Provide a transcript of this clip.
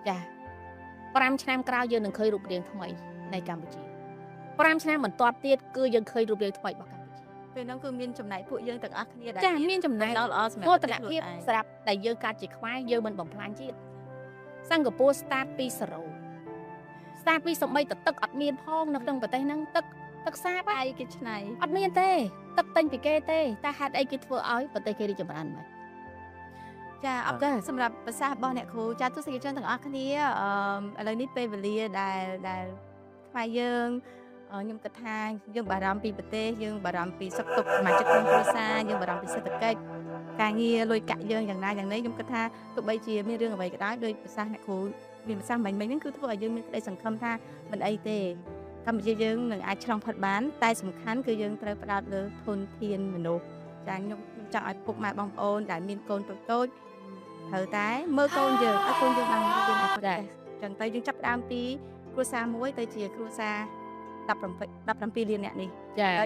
ចា5ឆ្នាំក្រោយយើងនឹងឃើញរូបរាងថ្មីនៃកម្ពុជា5ឆ្នាំបន្ទាប់ទៀតគឺយើងឃើញរូបរាងថ្មីរបស់កម្ពុជា ពេលហ្នឹងគឺមានចំណែកពួកយើងទាំងអស់គ្នាដែល ចាមានចំណែក ល្អសម្រាប់ មោទនភាពសម្រាប់ដែលយើងកើតជាខ្មែរយើងមិនបំផ្លាញជាតិសិង្ហបុរី start ពី0 start ពីសំបីតទឹកអត់មានផងនៅក្នុងប្រទេសហ្នឹងទឹកទឹកសាប ឯគេឆ្នៃ អត់មានទេទឹកទិញពីគេទេតែហេតុអីគេធ្វើឲ្យប្រទេសគេរីកចម្រើនម៉េច ចាអរគុណសម្រាប់ប្រសាសន៍របស់អ្នកគ្រូចាទស្សនិកជនទាំងអស់គ្នាអឺឥឡូវនេះពេលវេលាដែលដែលខ្មែរយើងខ្ញុំគិតថាយើងបារម្ភពីប្រទេសយើងបារម្ភពីសុខទុក្ខសមាជិកក្រុមគ្រួសារយើងបារម្ភពីសេដ្ឋកិច្ចការងារលុយកាក់យើងយ៉ាងណាយ៉ាងនេះខ្ញុំគិតថាទោះបីជាមានរឿងអ្វីក៏ដោយដោយប្រសាសន៍អ្នកគ្រូមានប្រសាសន៍មិញមិញហ្នឹងគឺធ្វើឲ្យយើងមានក្តីសង្ឃឹមថាមិនអីទេកម្ពុជាយើងនឹងអាចឆ្លងផុតបានតែសំខាន់គឺយើងត្រូវផ្ដោតលើធនធានមនុស្សចាខ្ញុំចង់ឲ្យពុកម៉ែបងប្អូនដែលមានកូនតូចតូចត្រូវតែមើលកូនយើងឲ្យកូនយើងបានរៀនអត់ទេចឹងទៅយើងចាប់ផ្ដើមពីគ្រួសារមួយទៅជាគ្រួសារ17 17លានអ្នកនេះ ចា។